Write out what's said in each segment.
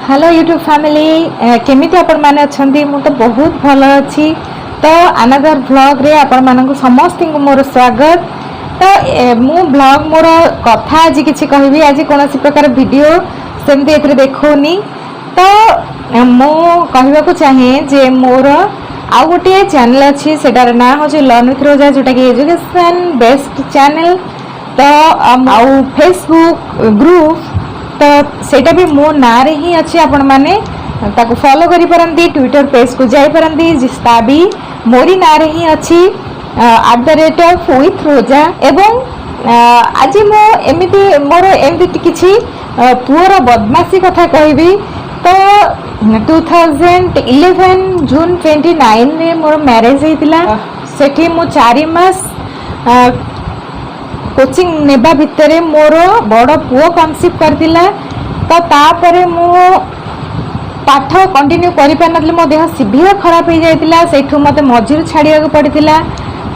Hello YouTube family, କେମିତି ଆପଣମାନେ ଅଛନ୍ତି? ମୁଁ ତ ବହୁତ ଭଲ ଅଛି। ତ ଆନାଦର ଭ୍ଲଗ୍ରେ ଆପଣମାନଙ୍କୁ ସମସ୍ତଙ୍କୁ ମୋର ସ୍ୱାଗତ। ତ ମୁଁ ଭ୍ଲଗ୍ ମୋର କଥା ଆଜି କିଛି କହିବି। ଆଜି କୌଣସି ପ୍ରକାର ଭିଡ଼ିଓ ସେମିତି ଏଥିରେ ଦେଖାଉନି। ତ ମୁଁ କହିବାକୁ ଚାହେଁ ଯେ ମୋର ଆଉ ଗୋଟିଏ ଚ୍ୟାନେଲ୍ ଅଛି, ସେଟାର ନାଁ ହେଉଛି ଲର୍ନ ୱିଥ୍ ରୋଜା, ଯେଉଁଟାକି ଏଜୁକେସନ୍ ବେସ୍ଡ ଚ୍ୟାନେଲ୍। ତ ଆଉ ଫେସବୁକ୍ ଗ୍ରୁପ୍, ତ ସେଇଟା ବି ମୋ ନାଁରେ ହିଁ ଅଛି। ଆପଣମାନେ ତାକୁ ଫଲୋ କରିପାରନ୍ତି। ଟ୍ୱିଟର ପେଜ୍କୁ ଯାଇପାରନ୍ତି, ତା ବି ମୋରି ନାଁରେ ହିଁ ଅଛି, @withRoja। ଏବଂ ଆଜି ମୁଁ ଏମିତି ମୋର ଏମିତି କିଛି ପୁଅର ବଦମାସି କଥା କହିବି। ତ 2011 ଜୁନ୍ 29ରେ ମୋର ମ୍ୟାରେଜ୍ ହେଇଥିଲା। ସେଠି ମୁଁ 4 ମାସ କୋଚିଂ ନେବା ଭିତରେ ମୋର ବଡ଼ ପୁଅ କନସିଭ୍ କରିଥିଲା। ତ ତାପରେ ମୁଁ ପାଠ କଣ୍ଟିନ୍ୟୁ କରିପାରିନଥିଲି। ମୋ ଦେହ ସିଭିୟର ଖରାପ ହେଇଯାଇଥିଲା। ସେଇଠୁ ମୋତେ ମଝିରୁ ଛାଡ଼ିବାକୁ ପଡ଼ିଥିଲା।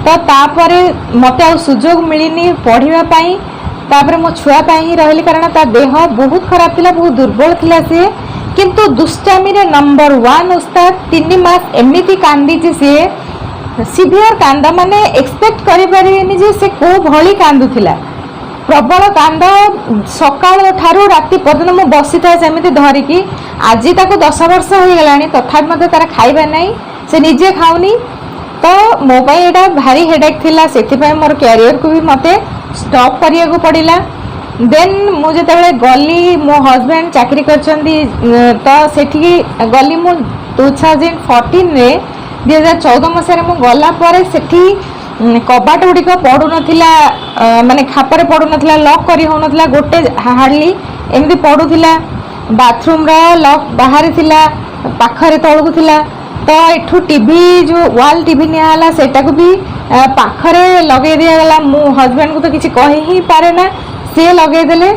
ତ ତାପରେ ମୋତେ ଆଉ ସୁଯୋଗ ମିଳିନି ପଢ଼ିବା ପାଇଁ। ତାପରେ ମୋ ଛୁଆ ପାଇଁ ହିଁ ରହିଲି, କାରଣ ତା ଦେହ ବହୁତ ଖରାପ ଥିଲା, ବହୁତ ଦୁର୍ବଳ ଥିଲା ସିଏ। କିନ୍ତୁ ଦୁଷ୍ଟାମିରେ ନମ୍ବର ୱାନ୍ ଉସ୍ତାଦ। 3 ମାସ ଏମିତି କାନ୍ଦିଛି ସିଏ, ସିଭିୟର କାନ୍ଦ, ମାନେ ଏକ୍ସପେକ୍ଟ କରିପାରିବେନି ଯେ ସେ କୋଉ ଭଳି କାନ୍ଦୁଥିଲା। ପ୍ରବଳ କାନ୍ଦ, ସକାଳ ଠାରୁ ରାତି ପର୍ଯ୍ୟନ୍ତ ମୁଁ ବସିଥାଏ ସେମିତି ଧରିକି। ଆଜି ତାକୁ 10 ବର୍ଷ ହେଇଗଲାଣି, ତଥାପି ମଧ୍ୟ ତାର ଖାଇବା ନାହିଁ, ସେ ନିଜେ ଖାଉନି। ତ ମୋ ପାଇଁ ଏଇଟା ଭାରି ହେଡ଼େକ୍ ଥିଲା। ସେଥିପାଇଁ ମୋର କ୍ୟାରିୟରକୁ ବି ମୋତେ ଷ୍ଟପ୍ କରିବାକୁ ପଡ଼ିଲା। ଦେନ୍ ମୁଁ ଯେତେବେଳେ ଗଲି, ମୋ ହଜବେଣ୍ଡ ଚାକିରି କରିଛନ୍ତି, ତ ସେଠିକି ଗଲି ମୁଁ 2014ରେ। 2014 ମସିହାରେ ମୁଁ ଗଲା ପରେ ସେଠି କବାଟ ଗୁଡ଼ିକ ପଡ଼ୁନଥିଲା, ମାନେ ଖାପରେ ପଡ଼ୁନଥିଲା, ଲକ୍ କରି ହେଉନଥିଲା। ଗୋଟେ ହାର୍ଡ଼ଲି ଏମିତି ପଡ଼ୁଥିଲା। ବାଥରୁମ୍ର ଲକ୍ ବାହାରେ ଥିଲା, ପାଖରେ ତଳକୁ ଥିଲା। ତ ଏଠୁ ଟିଭି, ଯେଉଁ ୱାଲ୍ ଟିଭି ନିଆହେଲା, ସେଇଟାକୁ ବି ପାଖରେ ଲଗେଇ ଦିଆଗଲା। ମୁଁ ହଜବେଣ୍ଡକୁ ତ କିଛି କହି ହିଁ ପାରେ ନା। ସିଏ ଲଗେଇଦେଲେ।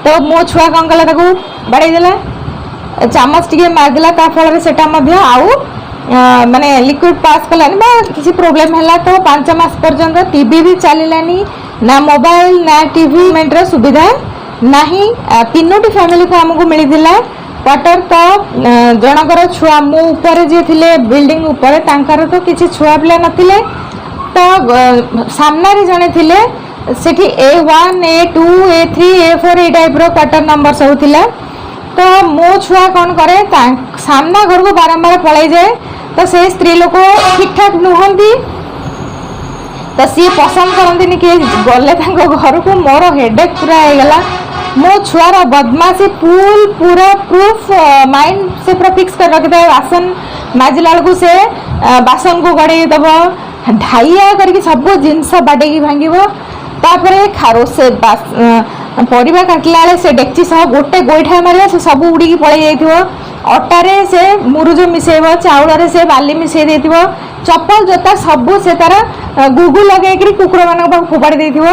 ତ ମୋ ଛୁଆ କ'ଣ କଲା? ତାକୁ ବାଡ଼େଇ ଦେଲା, ଚାମଚ ଟିକେ ମାରିଦେଲା। ତା ଫଳରେ ସେଟା ମଧ୍ୟ ଆଉ ମାନେ ଲିକ୍ୱିଡ ପାସ୍ କଲାନି ବା କିଛି ପ୍ରୋବ୍ଲେମ୍ ହେଲା। ତ 5 ମାସ ପର୍ଯ୍ୟନ୍ତ ଟିଭି ବି ଚାଲିଲାନି, ନା ମୋବାଇଲ ନା ଟିଭି ମେଣ୍ଟର ସୁବିଧା ନାହିଁ। ତିନୋଟି ଫ୍ୟାମିଲିକୁ ଆମକୁ ମିଳିଥିଲା କ୍ୱାର୍ଟର। ତ ଜଣଙ୍କର ଛୁଆ, ମୋ ଉପରେ ଯିଏ ଥିଲେ ବିଲ୍ଡିଂ ଉପରେ, ତାଙ୍କର ତ କିଛି ଛୁଆ ପିଲା ନଥିଲେ। ତ ସାମ୍ନାରେ ଜଣେ ଥିଲେ। ସେଠି A1, A2, A3, A4, ଏଇ ଟାଇପ୍ର କ୍ୱାର୍ଟର ନମ୍ବର ସବୁ ଥିଲା। ତ ମୋ ଛୁଆ କ'ଣ କରେ? ସାମ୍ନା ଘରକୁ ବାରମ୍ବାର ପଳେଇଯାଏ। ତ ସେ ସ୍ତ୍ରୀ ଲୋକ ଠିକ୍ ଠାକ୍ ନୁହନ୍ତି, ତ ସିଏ ପସନ୍ଦ କରନ୍ତିନି କିଏ ଗଲେ ତାଙ୍କ ଘରକୁ। ମୋର ହେଡ଼େକ୍ ପୁରା ହେଇଗଲା। ମୋ ଛୁଆର ବଦମାସି ଫୁଲ୍ ପୁରା ପ୍ରୁଫ୍ ମାଇଣ୍ଡ, ସେ ପୁରା ଫିକ୍ସ କରି ରଖିଥାଏ। ବାସନ ମାଜିଲା ବେଳକୁ ସେ ବାସନକୁ ଗଡ଼େଇ ଦେବ, ଢାଇଆ କରିକି ସବୁ ଜିନିଷ ବାଡ଼େଇକି ଭାଙ୍ଗିବ। ତାପରେ ରୋଷେଇ ପରିବା କାଟିଲା ବେଳେ ସେ ଡେକ୍ଚି ସହ ଗୋଟେ ଗୋଇଠା ମାରିବ, ସେ ସବୁ ଉଡ଼ିକି ପଳେଇ ଯାଇଥିବ। ଅଟାରେ ସେ ମୁରୁଜ ମିଶେଇବ, ଚାଉଳରେ ସେ ବାଲି ମିଶେଇ ଦେଇଥିବ। ଚପଲ ଜୋତା ସବୁ ସେ ତାର ଗୁଗୁ ଲଗେଇକିରି କୁକୁରମାନଙ୍କ ପାଖକୁ ଫୋପାଡ଼ି ଦେଇଥିବ।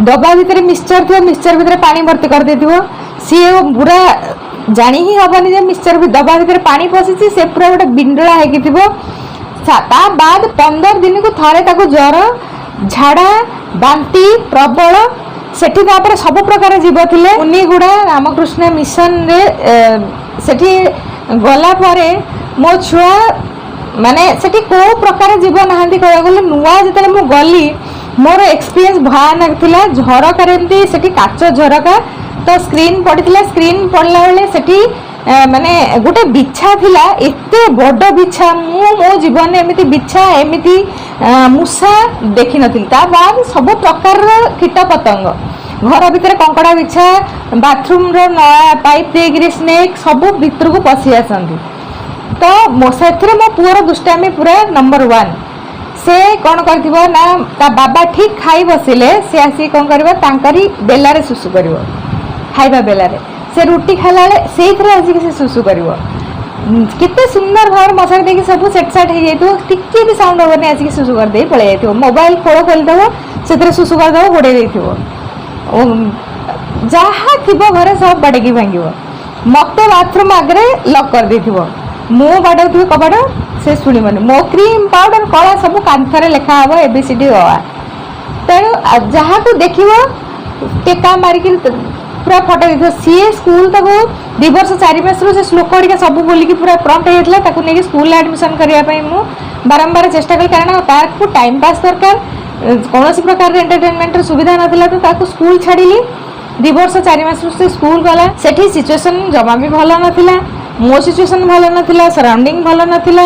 ଡବା ଭିତରେ ମିକ୍ସଚର ଥିବ, ମିକ୍ସଚର ଭିତରେ ପାଣି ଭର୍ତ୍ତି କରିଦେଇଥିବ। ସିଏ ପୁରା ଜାଣି ହିଁ ହବନି ଯେ ମିକ୍ସଚର ଡବା ଭିତରେ ପାଣି ପଶିଛି। ସେ ପୁରା ଗୋଟେ ବିଣ୍ଡଳା ହେଇକି ଥିବ। ତା ବାଦ 15 ଦିନକୁ ଥରେ ତାକୁ ଜ୍ୱର, ଝାଡ଼ା, ବାନ୍ତି ପ୍ରବଳ। ସେଠି ତାପରେ ସବୁ ପ୍ରକାର ଜୀବ ଥିଲେ। ମୁନିଗୁଡ଼ା ରାମକୃଷ୍ଣ ମିଶନରେ ସେଠି ଗଲା ପରେ ମୋ ଛୁଆ, ମାନେ ସେଠି କୋଉ ପ୍ରକାର ଜୀବ ନାହାନ୍ତି କହିବାକୁ ଗଲେ। ନୂଆ ଯେତେବେଳେ ମୁଁ ଗଲି, ମୋର ଏକ୍ସପିରିଏନ୍ସ ଭୟାନକ ଥିଲା। ଝରକାରେ ଏମିତି, ସେଠି କାଚ ଝରକା, ତ ସ୍କ୍ରିନ୍ ପଡ଼ିଥିଲା। ସ୍କ୍ରିନ୍ ପଡ଼ିଲା ବେଳେ ସେଠି ମାନେ ଗୋଟେ ବିଛା ଥିଲା, ଏତେ ବଡ଼ ବିଛା, ମୁଁ ମୋ ଜୀବନରେ ଏମିତି ବିଛା, ଏମିତି ମୂଷା ଦେଖିନଥିଲି। ତା ବାଦ ସବୁ ପ୍ରକାରର କୀଟ ପତଙ୍ଗ ଘର ଭିତରେ, କଙ୍କଡ଼ା ବିଛା, ବାଥରୁମର ନଳା ପାଇପ୍ ଦେଇକିରି ସ୍ନେକ୍ ସବୁ ଭିତରକୁ ପଶି ଆସନ୍ତି। ତ ମୋ ସେଥିରେ ମୋ ପୁଅର ଦୁଷ୍ଟାମି ପୁରା ନମ୍ବର ୱାନ୍। ସେ କ'ଣ କରିଥିବ ନା, ତା ବାବା ଠିକ୍ ଖାଇ ବସିଲେ ସେ ଆସିକି କ'ଣ କରିବ? ତାଙ୍କରି ବେଲାରେ ଶୁଶୁ କରିବ। ଖାଇବା ବେଲାରେ, ସେ ରୁଟି ଖାଇଲା ବେଳେ ସେଇଥିରେ ଆସିକି ସେ ଶୁଶୁ କରିବ। କେତେ ସୁନ୍ଦର ଭାବରେ ମଶାରୀ ଦେଇକି ସବୁ ସେଟ୍ ସାଟ୍ ହେଇଯାଇଥିବ, ଟିକେ ବି ସାଉଣ୍ଡ ହବନି, ଆସିକି ଶୁଶୁ କରିଦେଇ ପଳେଇ ଯାଇଥିବ। ମୋବାଇଲ ଖୋଳ ଖୋଲିଦେବ, ସେଥିରେ ଶୁଶୁ କରିଦେବ, ଗୋଡ଼େଇ ଦେଇଥିବ। ଯାହା ଥିବ ଘରେ ସବୁ ବାଡ଼େଇକି ଭାଙ୍ଗିବ। ମତେ ବାଥରୁମ୍ ଆଗରେ ଲକ୍ କରିଦେଇଥିବ। ମୁଁ ବାଡ଼ଉଥିବି କବାଟ, ସେ ଶୁଣିବନି। ମୋ କ୍ରିମ୍ ପାଉଡର କଳା ସବୁ କାନ୍ଥରେ ଲେଖା ହବ, ଏ ବି ସି ଡି, ଅ ଆ। ତେଣୁ ଯାହାକୁ ଦେଖିବ ଟେକା ମାରିକି ପୁରା ଫଟେଇ ଦେଇଥିବ। ସିଏ ସ୍କୁଲ ତାକୁ 2 ବର୍ଷ 4 ମାସରୁ ସେ ଶ୍ଲୋକ ହେରିକା ସବୁ ବୋଲିକି ପୁରା ପ୍ରମ୍ପ୍ଟ ହେଇଯାଇଥିଲା। ତାକୁ ନେଇକି ସ୍କୁଲରେ ଆଡ଼ମିସନ୍ କରିବା ପାଇଁ ମୁଁ ବାରମ୍ବାର ଚେଷ୍ଟା କଲି, କାରଣ ତାକୁ ଟାଇମ୍ ପାସ୍ ଦରକାର। କୌଣସି ପ୍ରକାରର ଏଣ୍ଟରଟେନମେଣ୍ଟର ସୁବିଧା ନଥିଲା। ତ ତାକୁ ସ୍କୁଲ ଛାଡ଼ିଲି। 2 ବର୍ଷ 4 ମାସରୁ ସେ ସ୍କୁଲ ଗଲା। ସେଠି ସିଚୁଏସନ୍ ଜମା ବି ଭଲ ନଥିଲା, ମୋ ସିଚୁଏସନ୍ ଭଲ ନଥିଲା, ସରାଉଣ୍ଡିଂ ଭଲ ନଥିଲା,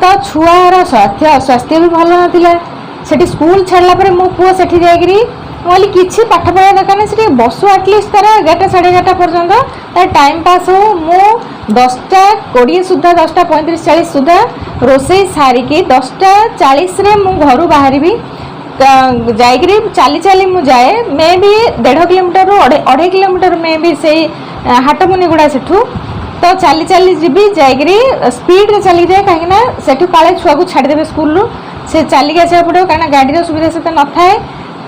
ତ ଛୁଆର ସ୍ୱାସ୍ଥ୍ୟ ବି ଭଲ ନଥିଲା। ସେଠି ସ୍କୁଲ ଛାଡ଼ିଲା ପରେ ମୋ ପୁଅ ସେଠି ଯାଇକିରି, ମୁଁ କହିଲି କିଛି ପାଠ ପଢ଼ିବା ଦରକାର ନାହିଁ, ସେଠି ବସୁ, ଆଟଲିଷ୍ଟ ତାର 11ଟା 11:30 ପର୍ଯ୍ୟନ୍ତ ତାର ଟାଇମ୍ ପାସ୍ ହଉ। ମୁଁ 10ଟା 20 ସୁଦ୍ଧା, 10ଟା 35 40 ସୁଦ୍ଧା ରୋଷେଇ ସାରିକି 10ଟା 40ରେ ମୁଁ ଘରୁ ବାହାରିବି। ଯାଇକିରି ଚାଲି ଚାଲି ମୁଁ ଯାଏ। ମେ ବି 1.5 କିଲୋମିଟରରୁ 2.5 କିଲୋମିଟର ମେ ବି ସେଇ ହାଟମୁନିଗୁଡ଼ା ସେଠୁ। ତ ଚାଲି ଚାଲି ଯିବି, ଯାଇକିରି ସ୍ପିଡ଼ରେ ଚାଲିକି ଯାଏ, କାହିଁକିନା ସେଠୁ କାଳେ ଛୁଆକୁ ଛାଡ଼ିଦେବେ ସ୍କୁଲରୁ, ସେ ଚାଲିକି ଆସିବାକୁ ପଡ଼ିବ, କାରଣ ଗାଡ଼ିର ସୁବିଧା ସେତେ ନଥାଏ।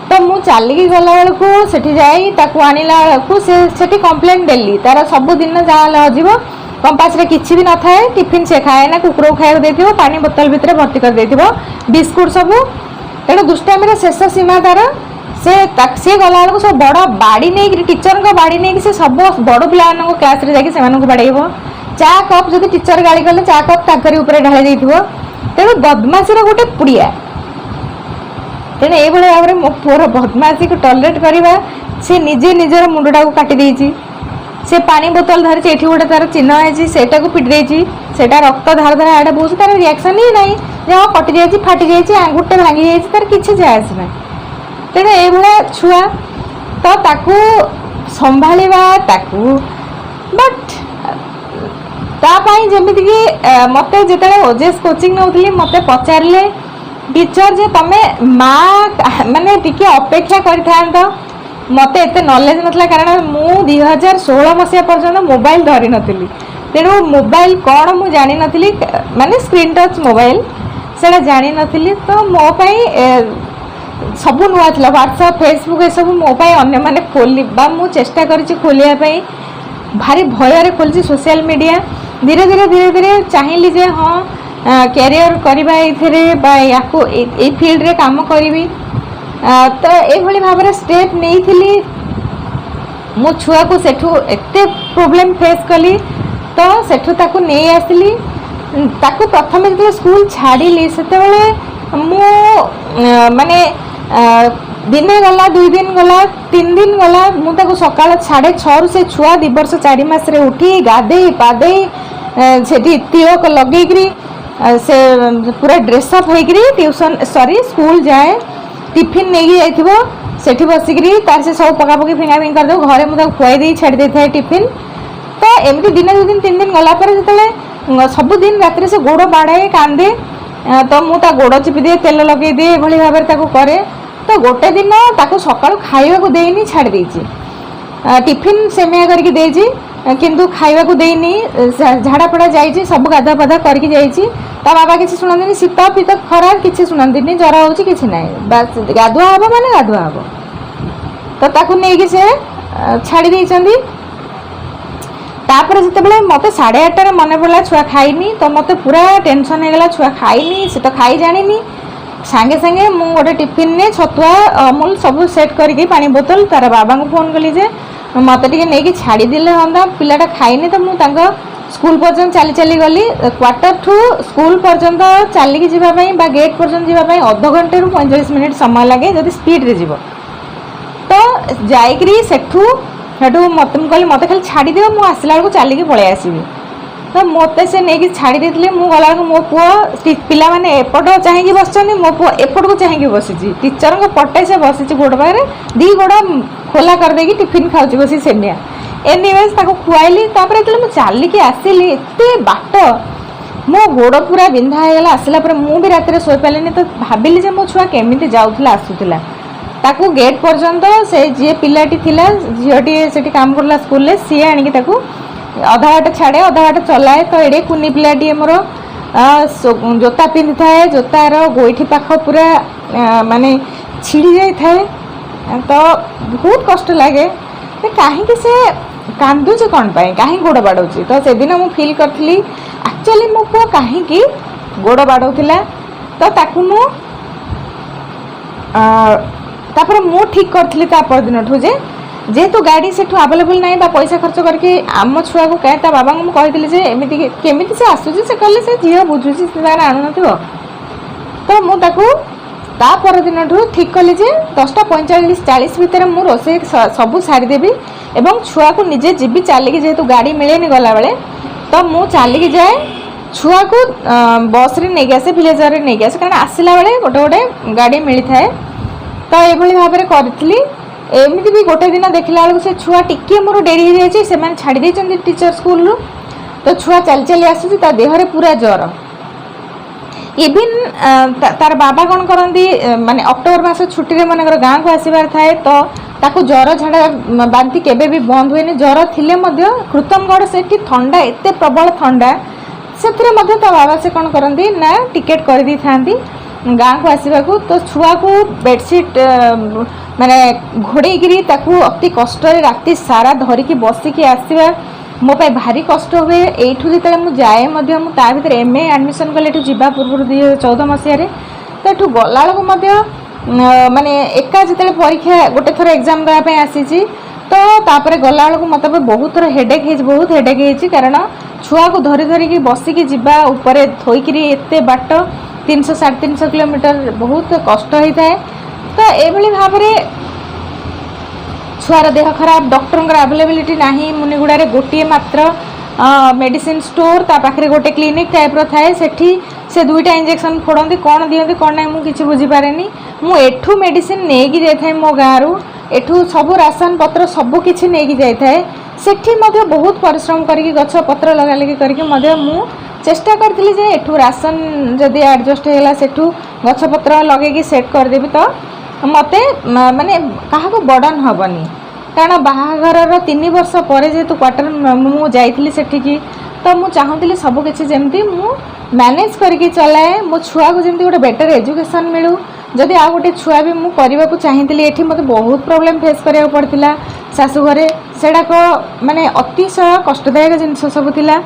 ତ ମୁଁ ଚାଲିକି ଗଲାବେଳକୁ ସେଠି ଯାଇ ତାକୁ ଆଣିଲା ବେଳକୁ ସେ ସେଠି କମ୍ପ୍ଲେନ୍ ଡେଲି ତାର ସବୁଦିନ ଯାହା ହେଲେ ହଜିବ। କମ୍ପାସରେ କିଛି ବି ନଥାଏ, ଟିଫିନ୍ ସେ ଖାଏ ନା, କୁକୁରକୁ ଖାଇବାକୁ ଦେଇଥିବ, ପାଣି ବୋତଲ ଭିତରେ ଭର୍ତ୍ତି କରିଦେଇଥିବ, ବିସ୍କୁଟ ସବୁ। ତେଣୁ ଦୁଷ୍ଟାମିର ଶେଷ ସୀମା ତାର। ସେ ଗଲାବେଳକୁ ସବୁ ବଡ଼ ବାଡ଼ି ନେଇକିରି, ଟିଚରଙ୍କ ବାଡ଼ି ନେଇକି ସେ ସବୁ ବଡ଼ ପିଲାମାନଙ୍କ କ୍ଲାସରେ ଯାଇକି ସେମାନଙ୍କୁ ବାଡ଼େଇବ। ଚା କପ୍ ଯଦି ଟିଚର ଗାଳି କଲେ, ଚା କପ୍ ତାଙ୍କରି ଉପରେ ଢାଳି ଦେଇଥିବ। ତେଣୁ ବଦମାସିର ଗୋଟେ ପୁଡ଼ିଆ। ତେଣୁ ଏଇଭଳି ଭାବରେ ମୋ ପୁଅର ବଦମାସିକୁ ଟଲରେଟ୍ କରିବା, ସେ ନିଜେ ନିଜର ମୁଣ୍ଡଟାକୁ କାଟି ଦେଇଛି। ସେ ପାଣି ବୋତଲ ଧରିଛି, ଏଠି ଗୋଟେ ତାର ଚିହ୍ନ ହେଇଛି, ସେଇଟାକୁ ପିଟି ଦେଇଛି, ସେଇଟା ରକ୍ତ ଧାର ଧାର ଆଡ଼େ ବହୁଛି। ତାର ରିଆକ୍ସନ୍ ହିଁ ନାହିଁ ଯେ ହଁ, କଟି ଯାଇଛି, ଫାଟି ଯାଇଛି, ଆଙ୍ଗୁଠିଟା ଭାଙ୍ଗି ଯାଇଛି, ତାର କିଛି ଯାଏ ଆସେ ନାହିଁ। ତେଣୁ ଏଇଭଳିଆ ଛୁଆ, ତ ତାକୁ ସମ୍ଭାଳିବା ତାକୁ, ବଟ୍ ତା ପାଇଁ ଯେମିତିକି ମୋତେ ଯେତେବେଳେ ଓଜେଏସ୍ କୋଚିଂ ନେଉଥିଲି, ମୋତେ ପଚାରିଲେ ଟିଚର ଯେ ତମେ ମା ମାନେ ଟିକେ ଅପେକ୍ଷା କରିଥାନ୍ତ। ମୋତେ ଏତେ ନଲେଜ ନଥିଲା, କାରଣ ମୁଁ 2016 ମସିହା ପର୍ଯ୍ୟନ୍ତ ମୋବାଇଲ ଧରିନଥିଲି। ତେଣୁ ମୋବାଇଲ କ'ଣ ମୁଁ ଜାଣିନଥିଲି, ମାନେ ସ୍କ୍ରିନ୍ ଟଚ୍ ମୋବାଇଲ ସେଇଟା ଜାଣିନଥିଲି। ତ ମୋ ପାଇଁ ସବୁ ନୂଆ ଥିଲା। ହ୍ୱାଟ୍ସଆପ୍, ଫେସବୁକ୍ ଏସବୁ ମୋ ପାଇଁ ଅନ୍ୟମାନେ ଖୋଲି ବା ମୁଁ ଚେଷ୍ଟା କରିଛି ଖୋଲିବା ପାଇଁ, ଭାରି ଭୟରେ ଖୋଲିଛି ସୋସିଆଲ ମିଡ଼ିଆ। ଧୀରେ ଧୀରେ ଧୀରେ ଧୀରେ ଚାହିଁଲି ଯେ ହଁ, କ୍ୟାରିୟର କରିବା ଏଇଥିରେ ବା ୟାକୁ ଏଇ ଫିଲ୍ଡରେ କାମ କରିବି। ତ ଏଇଭଳି ଭାବରେ ଷ୍ଟେପ୍ ନେଇଥିଲି। ମୋ ଛୁଆକୁ ସେଠୁ ଏତେ ପ୍ରୋବ୍ଲେମ୍ ଫେସ୍ କଲି, ତ ସେଠୁ ତାକୁ ନେଇ ଆସିଲି। ତାକୁ ପ୍ରଥମେ ଯେତେବେଳେ ସ୍କୁଲ ଛାଡ଼ିଲି, ସେତେବେଳେ ମୁଁ ମାନେ ଦିନେ ଗଲା, 2 ଦିନ ଗଲା, 3 ଦିନ ଗଲା। ମୁଁ ତାକୁ ସକାଳ 6:30ରୁ, ସେ ଛୁଆ 2 ବର୍ଷ 4 ମାସରେ ଉଠି ଗାଧେଇ ପାଧେଇ, ସେଠି ତିଳକ ଲଗେଇକିରି, ସେ ପୁରା ଡ୍ରେସଅପ୍ ହେଇକିରି ଟ୍ୟୁସନ୍, ସରି, ସ୍କୁଲ ଯାଏ। ଟିଫିନ୍ ନେଇକି ଯାଇଥିବ, ସେଠି ବସିକିରି ତାର ସେ ସବୁ ପକାପକି ଫିଙ୍ଗା ଫିଙ୍ଗି କରିଦେବ। ଘରେ ମୁଁ ତାକୁ ଖୁଆଇ ଦେଇ ଛାଡ଼ି ଦେଇଥାଏ ଟିଫିନ୍। ତ ଏମିତି ଦିନେ, 2 ଦିନ, 3 ଦିନ ଗଲା ପରେ ଯେତେବେଳେ ସବୁଦିନ ରାତିରେ ସେ ଗୋଡ଼ ବାଡ଼ାଏ, କାନ୍ଦେ, ତ ମୁଁ ତା ଗୋଡ଼ ଚିପି ଦିଏ, ତେଲ ଲଗେଇ ଦିଏ, ଏଭଳି ଭାବରେ ତାକୁ କରେ। ତ ଗୋଟେ ଦିନ ତାକୁ ସକାଳୁ ଖାଇବାକୁ ଦେଇନି, ଛାଡ଼ି ଦେଇଛି। ଟିଫିନ୍ ସେମିଆ କରିକି ଦେଇଛି, କିନ୍ତୁ ଖାଇବାକୁ ଦେଇନି। ଝାଡ଼ା ଫାଡ଼ା ଯାଇଛି, ସବୁ ଗାଧୁଆ ପାଧୁଆ କରିକି ଯାଇଛି। ତା ବାବା କିଛି ଶୁଣନ୍ତିନି, ଶୀତ ଫିତ ଖରା କିଛି ଶୁଣନ୍ତିନି, ଜ୍ୱର ହେଉଛି କିଛି ନାହିଁ, ବାସ୍ ଗାଧୁଆ ହେବ ମାନେ ଗାଧୁଆ ହେବ। ତ ତାକୁ ନେଇକି ସେ ଛାଡ଼ି ଦେଇଛନ୍ତି। ତାପରେ ଯେତେବେଳେ ମୋତେ 8:30ରେ ମନେ ପଡ଼ିଲା ଛୁଆ ଖାଇନି, ତ ମୋତେ ପୁରା ଟେନସନ୍ ହେଇଗଲା। ଛୁଆ ଖାଇନି, ସେ ତ ଖାଇ ଜାଣିନି। ସାଙ୍ଗେ ସାଙ୍ଗେ ମୁଁ ଗୋଟେ ଟିଫିନରେ ଛତୁଆ, ଅମୁଲ ସବୁ ସେଟ୍ କରିକି, ପାଣି ବୋତଲ, ତାର ବାବାଙ୍କୁ ଫୋନ୍ କଲି ଯେ ମୋତେ ଟିକେ ନେଇକି ଛାଡ଼ିଦେଲେ ହୁଅନ୍ତା, ପିଲାଟା ଖାଇନି। ତ ମୁଁ ତାଙ୍କ ସ୍କୁଲ ପର୍ଯ୍ୟନ୍ତ ଚାଲି ଚାଲି ଗଲି। କ୍ୱାର୍ଟରଠୁ ସ୍କୁଲ ପର୍ଯ୍ୟନ୍ତ ଚାଲିକି ଯିବା ପାଇଁ ବା ଗେଟ୍ ପର୍ଯ୍ୟନ୍ତ ଯିବା ପାଇଁ ଅଧଘଣ୍ଟାରୁ 45 ମିନିଟ୍ ସମୟ ଲାଗେ ଯଦି ସ୍ପିଡ଼ରେ ଯିବ। ତ ଯାଇକିରି ସେଠୁ ମୋତେ, ମୁଁ କହିଲି ମୋତେ ଖାଲି ଛାଡ଼ିଦିଅ, ମୁଁ ଆସିଲା ବେଳକୁ ଚାଲିକି ପଳେଇ ଆସିବି। ତ ମୋତେ ସେ ନେଇକି ଛାଡ଼ି ଦେଇଥିଲେ। ମୁଁ ଗଲାବେଳକୁ ମୋ ପୁଅ, ପିଲାମାନେ ଏପଟ ଚାହିଁକି ବସିଛନ୍ତି, ମୋ ପୁଅ ଏପଟକୁ ଚାହିଁକି ବସିଛି। ଟିଚରଙ୍କ ପଟେ ସେ ବସିଛି, ଗୋଡ଼ ପାଖରେ ଦି ଗୋଡ଼ ଖୋଲା କରିଦେଇକି ଟିଫିନ୍ ଖାଉଛି ବସି ସେମିଆ। ଏନିୱେଜ୍ ତାକୁ ଖୁଆଇଲି। ତାପରେ ଯେତେବେଳେ ମୁଁ ଚାଲିକି ଆସିଲି ଏତେ ବାଟ, ମୋ ଗୋଡ଼ ପୁରା ବିନ୍ଧା ହେଇଗଲା। ଆସିଲା ପରେ ମୁଁ ବି ରାତିରେ ଶୋଇପାରିଲିନି। ତ ଭାବିଲି ଯେ ମୋ ଛୁଆ କେମିତି ଯାଉଥିଲା, ଆସୁଥିଲା। ତାକୁ ଗେଟ୍ ପର୍ଯ୍ୟନ୍ତ ସେ ଯିଏ ପିଲାଟି ଥିଲା, ଝିଅଟିଏ ସେଠି କାମ କରୁଥିଲା ସ୍କୁଲରେ, ସିଏ ଆଣିକି ତାକୁ ଅଧା ବାଟ ଛାଡ଼େ, ଅଧା ବାଟ ଚଲାଏ। ତ ଏଡ଼େ କୁନି ପିଲାଟିଏ ମୋର ଜୋତା ପିନ୍ଧିଥାଏ, ଜୋତାର ଗୋଇଠି ପାଖ ପୁରା ମାନେ ଛିଡ଼ି ଯାଇଥାଏ। ତ ବହୁତ କଷ୍ଟ ଲାଗେ ଯେ କାହିଁକି ସେ କାନ୍ଦୁଛି, କ'ଣ ପାଇଁ, କାହିଁକି ଗୋଡ଼ ବାଡ଼ଉଛି। ତ ସେଦିନ ମୁଁ ଫିଲ୍ କରିଥିଲି ଆକ୍ଚୁଆଲି ମୋ ପୁଅ କାହିଁକି ଗୋଡ଼ ବାଡ଼ଉଥିଲା। ତ ତାକୁ ମୁଁ ତାପରେ ମୁଁ ଠିକ୍ କରିଥିଲି ତା ପରଦିନଠୁ ଯେ ଯେହେତୁ ଗାଡ଼ି ସେଠୁ ଆଭେଲେବୁଲ୍ ନାହିଁ ବା ପଇସା ଖର୍ଚ୍ଚ କରିକି ଆମ ଛୁଆକୁ କାହିଁ, ତା ବାବାଙ୍କୁ ମୁଁ କହିଥିଲି ଯେ ଏମିତି କେମିତି ସେ ଆସୁଛି। ସେ କହିଲେ, ସେ ଝିଅ ବୁଝୁଛି, ସେ ତାର ଆଣୁନଥିବ। ତ ମୁଁ ତାକୁ ତା ପରଦିନଠୁ ଠିକ୍ କଲି ଯେ 10ଟା 45, 40 ଭିତରେ ମୁଁ ରୋଷେଇ ସବୁ ସାରିଦେବି ଏବଂ ଛୁଆକୁ ନିଜେ ଯିବି ଚାଲିକି। ଯେହେତୁ ଗାଡ଼ି ମିଳେନି ଗଲାବେଳେ, ତ ମୁଁ ଚାଲିକି ଯାଏ, ଛୁଆକୁ ବସ୍ରେ ନେଇକି ଆସେ, ଭିଲେଜରରେ ନେଇକି ଆସେ, କାରଣ ଆସିଲା ବେଳେ ଗୋଟେ ଗୋଟେ ଗାଡ଼ି ମିଳିଥାଏ। ତ ଏଇଭଳି ଭାବରେ କରିଥିଲି। ଏମିତି ବି ଗୋଟେ ଦିନ ଦେଖିଲା ବେଳକୁ ସେ ଛୁଆ ଟିକିଏ ମୋର ଡେରି ହେଇଯାଇଛି, ସେମାନେ ଛାଡ଼ି ଦେଇଛନ୍ତି ଟିଚର ସ୍କୁଲରୁ। ତ ଛୁଆ ଚାଲି ଚାଲି ଆସୁଛି, ତା ଦେହରେ ପୁରା ଜ୍ୱର। ଇଭିନ୍ ତାର ବାବା କ'ଣ କରନ୍ତି, ମାନେ ଅକ୍ଟୋବର ମାସ ଛୁଟିରେ ମନେକର ଗାଁକୁ ଆସିବାର ଥାଏ, ତ ତାକୁ ଜ୍ୱର, ଝାଡ଼ା, ବାନ୍ତି କେବେ ବି ବନ୍ଦ ହୁଏନି। ଜ୍ୱର ଥିଲେ ମଧ୍ୟ କୃତମଗଡ଼ ସେଠି ଥଣ୍ଡା, ଏତେ ପ୍ରବଳ ଥଣ୍ଡା, ସେଥିରେ ମଧ୍ୟ ତା ବାବା ସେ କ'ଣ କରନ୍ତି ନା ଟିକେଟ୍ କରିଦେଇଥାନ୍ତି ଗାଁକୁ ଆସିବାକୁ। ତ ଛୁଆକୁ ବେଡ଼ସିଟ୍ ମାନେ ଘୋଡ଼େଇକିରି ତାକୁ ଅତି କଷ୍ଟରେ ରାତି ସାରା ଧରିକି ବସିକି ଆସିବା ମୋ ପାଇଁ ଭାରି କଷ୍ଟ ହୁଏ। ଏଇଠୁ ଯେତେବେଳେ ମୁଁ ଯାଏ ମଧ୍ୟ, ମୁଁ ତା ଭିତରେ ଏମ୍ ଏ ଆଡ଼ମିସନ୍ କଲି ଏଠୁ ଯିବା ପୂର୍ବରୁ 2014 ମସିହାରେ। ତ ଏଠୁ ଗଲାବେଳକୁ ମଧ୍ୟ ମାନେ ଏକା ଯେତେବେଳେ ପରୀକ୍ଷା ଗୋଟେ ଥର ଏକ୍ଜାମ୍ ଦେବା ପାଇଁ ଆସିଛି, ତ ତାପରେ ଗଲାବେଳକୁ ମୋତେ ବି ବହୁତ ଥର ହେଡ଼େକ୍ ହେଇଛି, ବହୁତ ହେଡ଼େକ୍ ହେଇଛି। କାରଣ ଛୁଆକୁ ଧରି ଧରିକି ବସିକି ଯିବା, ଉପରେ ଥୋଇକିରି ଏତେ ବାଟ, 300 350 କିଲୋମିଟର, ବହୁତ କଷ୍ଟ ହେଇଥାଏ। ତ ଏଇଭଳି ଭାବରେ ଛୁଆର ଦେହ ଖରାପ, ଡକ୍ଟରଙ୍କର ଆଭେଲେବିଲିଟି ନାହିଁ। ମୁନିଗୁଡ଼ାରେ ଗୋଟିଏ ମାତ୍ର ମେଡ଼ିସିନ ଷ୍ଟୋର୍, ତା ପାଖରେ ଗୋଟେ କ୍ଲିନିକ୍ ଟାଇପ୍ର ଥାଏ। ସେଠି ସେ ଦୁଇଟା ଇଞ୍ଜେକ୍ସନ୍ ଫୋଡ଼ନ୍ତି, କ'ଣ ଦିଅନ୍ତି କ'ଣ ନାହିଁ ମୁଁ କିଛି ବୁଝିପାରେନି। ମୁଁ ଏଠୁ ମେଡ଼ିସିନ ନେଇକି ଯାଇଥାଏ ମୋ ଗାଁରୁ, ଏଠୁ ସବୁ ରାସନ ପତ୍ର ସବୁ କିଛି ନେଇକି ଯାଇଥାଏ। ସେଠି ମଧ୍ୟ ବହୁତ ପରିଶ୍ରମ କରିକି, ଗଛ ପତ୍ର ଲଗାଲଗି କରିକି ମଧ୍ୟ ମୁଁ ଚେଷ୍ଟା କରିଥିଲି ଯେ ଏଠୁ ରାସନ ଯଦି ଆଡ଼ଜଷ୍ଟ ହେଇଗଲା, ସେଠୁ ଗଛପତ୍ର ଲଗେଇକି ସେଟ୍ କରିଦେବି, ତ ମୋତେ ମାନେ କାହାକୁ ବର୍ଡ଼ନ୍ ହେବନି। କାରଣ ବାହାଘରର 3 ବର୍ଷ ପରେ ଯେହେତୁ କ୍ୱାର୍ଟର ମୁଁ ଯାଇଥିଲି ସେଠିକି, ତ ମୁଁ ଚାହୁଁଥିଲି ସବୁ କିଛି ଯେମିତି ମୁଁ ମ୍ୟାନେଜ୍ କରିକି ଚଲାଏ, ମୋ ଛୁଆକୁ ଯେମିତି ଗୋଟେ ବେଟର୍ ଏଜୁକେସନ୍ ମିଳୁ। ଯଦି ଆଉ ଗୋଟେ ଛୁଆ ବି ମୁଁ କରିବାକୁ ଚାହିଁଥିଲି, ଏଠି ମୋତେ ବହୁତ ପ୍ରୋବ୍ଲେମ୍ ଫେସ୍ କରିବାକୁ ପଡ଼ିଥିଲା ଶାଶୁଘରେ। ସେଗୁଡ଼ାକ ମାନେ ଅତିଶୟ କଷ୍ଟଦାୟକ ଜିନିଷ ସବୁ ଥିଲା।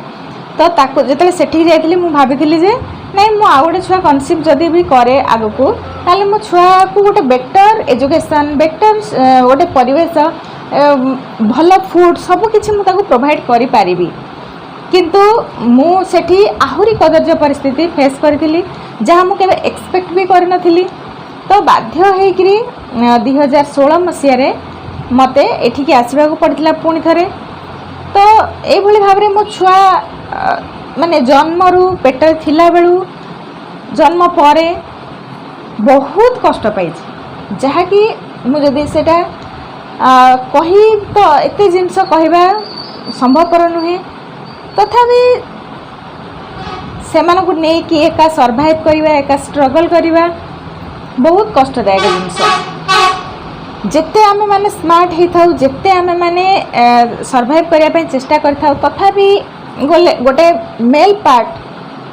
ତ ତାକୁ ଯେତେବେଳେ ସେଠିକି ଯାଇଥିଲି, ମୁଁ ଭାବିଥିଲି ଯେ ନାଇଁ, ମୁଁ ଆଉ ଗୋଟେ ଛୁଆ କନସିଭ୍ ଯଦି ବି କରେ ଆଗକୁ, ତାହେଲେ ମୋ ଛୁଆକୁ ଗୋଟେ ବେଟର୍ ଏଜୁକେସନ୍, ବେଟର୍ ଗୋଟେ ପରିବେଶ, ଭଲ ଫୁଡ଼୍, ସବୁ କିଛି ମୁଁ ତାକୁ ପ୍ରୋଭାଇଡ଼ କରିପାରିବି। କିନ୍ତୁ ମୁଁ ସେଠି ଆହୁରି କଦର୍ଯ୍ୟ ପରିସ୍ଥିତି ଫେସ୍ କରିଥିଲି, ଯାହା ମୁଁ କେବେ ଏକ୍ସପେକ୍ଟ ବି କରିନଥିଲି। ତ ବାଧ୍ୟ ହେଇକିରି 2016 ମସିହାରେ ମୋତେ ଏଠିକି ଆସିବାକୁ ପଡ଼ିଥିଲା ପୁଣି ଥରେ। ତ ଏଇଭଳି ଭାବରେ ମୋ ଛୁଆ ମାନେ ଜନ୍ମରୁ, ପେଟରେ ଥିଲାବେଳୁ, ଜନ୍ମ ପରେ ବହୁତ କଷ୍ଟ ପାଇଛି, ଯାହାକି ମୁଁ ଯଦି ସେଇଟା କହି ତ ଏତେ ଜିନିଷ କହିବା ସମ୍ଭବପର ନୁହେଁ। ତଥାପି ସେମାନଙ୍କୁ ନେଇକି ଏକା ସର୍ଭାଇଭ୍ କରିବା, ଏକା ଷ୍ଟ୍ରଗଲ୍ କରିବା ବହୁତ କଷ୍ଟଦାୟକ ଜିନିଷ। ଯେତେ ଆମେମାନେ ସ୍ମାର୍ଟ ହେଇଥାଉ, ଯେତେ ଆମେମାନେ ସର୍ଭାଇଭ୍ କରିବା ପାଇଁ ଚେଷ୍ଟା କରିଥାଉ, ତଥାପି ଗଲେ ଗୋଟେ ମେଲ୍ ପାର୍ଟ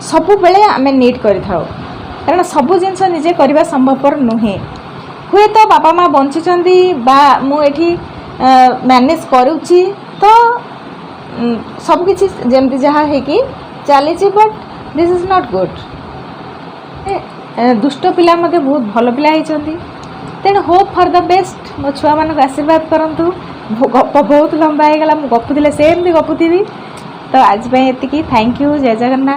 ସବୁବେଳେ ଆମେ ନିଡ଼୍ କରିଥାଉ, କାରଣ ସବୁ ଜିନିଷ ନିଜେ କରିବା ସମ୍ଭବପର ନୁହେଁ। ହୁଏତ ବାପା ମା ବଞ୍ଚିଛନ୍ତି ବା ମୁଁ ଏଠି ମ୍ୟାନେଜ୍ କରୁଛି, ତ ସବୁକିଛି ଯେମିତି ଯାହା ହେଇକି ଚାଲିଛି, but this is not good. ଦୁଷ୍ଟ ପିଲା ମଧ୍ୟ ବହୁତ ଭଲ ପିଲା ହେଇଛନ୍ତି। ତେଣୁ ହୋପ୍ ଫର୍ the best. ମୋ ଛୁଆମାନଙ୍କୁ ଆଶୀର୍ବାଦ କରନ୍ତୁ। ଗପ ବହୁତ ଲମ୍ବା ହେଇଗଲା। ମୁଁ ଗପୁଥିଲେ ସେମିତି ଗପୁଥିବି। ତ ଆଜି ପାଇଁ ଏତିକି। Thank you. Jay Jagannath.